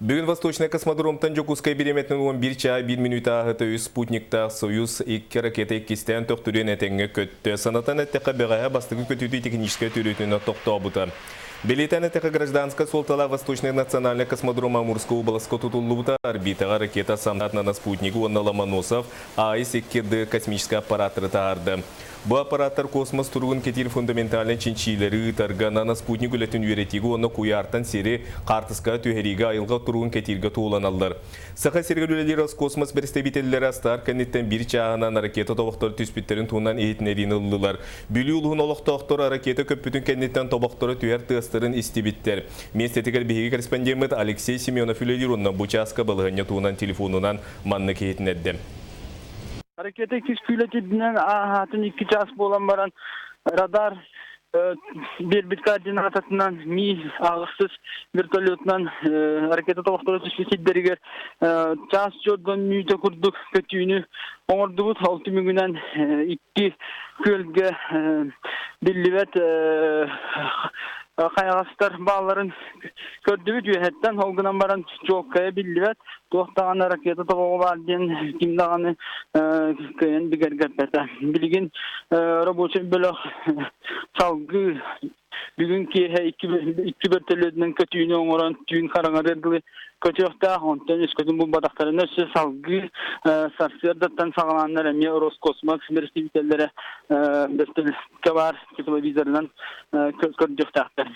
Бүгүн Восточный космодромтан Дьокуускай бириэмэтинэн 11 чаа 1 мүнүүтэ ааһыта үс спутниктаах Союз икки ракета иккистээн төхтүрүйэн этэҥҥэ көттө. Санатан эттэххэ, бэҕэһээ бастакы көтүүтү техническэй төрүөтүнэн тохтообута. Бэлиэтээн эттэххэ, гражданскай суолталаах Восточный национальный космодром Амурскай уобаласка тутуллубута. Орбитаҕа ракета самнан спутнигы уонна Ломоносов АИС-2Д космическай аппараттары таһаарда. Бу аппараттар космос туругун кэтиир фундаментальнай чинчийиилэри ыытарга, наноспутник үлэтин үөрэтиигэ уонна куйаартан сири хаартыскаҕа түһэриигэ айылҕа туругун кэтииргэ туһуланаллар. Саха сиригэр үлэлиир Роскосмос бэрэстэбиитэллэрэ старт кэнниттэн биир чааһынан ракета тобохторо түспүттэрин туһунан иһитиннэриини ыллылар. Бүлүү улууһун олохтоохторо ракета көппүтүн кэнниттэн тобохторо түһэр тыастарын истибиттэр. Миэстэтигэр биһиги корреспондеммыт Алексей Семенов үлэлиир уонна бу чааска балаһыанньа туһунан телефонунан маннык иһитиннэрдэ. Ракета иккис күүлэт үрдүнэн ааһаатын икки чаас буолан баран радар биэрбит координататынан Ми аҕыстыс вертолетунан ракета тобохторо түспүт сирдэригэр чаас чордон мүнүүтэ курдук көтүүнү оҥордубут. Ол түмүгүнэн икки күөлгэ биллибэт хайаҕастар баалларын көрдүбүт үөһэттэн. Ол гынан баран чуолкайа биллибэт. Туох даҕаны ракета тобоҕо баар диэн ким даҕаны кыайан бигэргэппэтэ. Билигин рабочай бөлөх салгыы бүгүн киэһэ икки бөртөлүөтүнэн көтүүнү оҥорон түүн хараҥарыар дылы көтүөхтээх, онтон өскөтүн булбатахтарына өссө салгыы сарсыардаттан саҕалааннар эмиэ Роскосмос бэрэстэбиитэллэрэ бөртөлүөккэ баар тепловизорынан көрдүөхтээхтэр.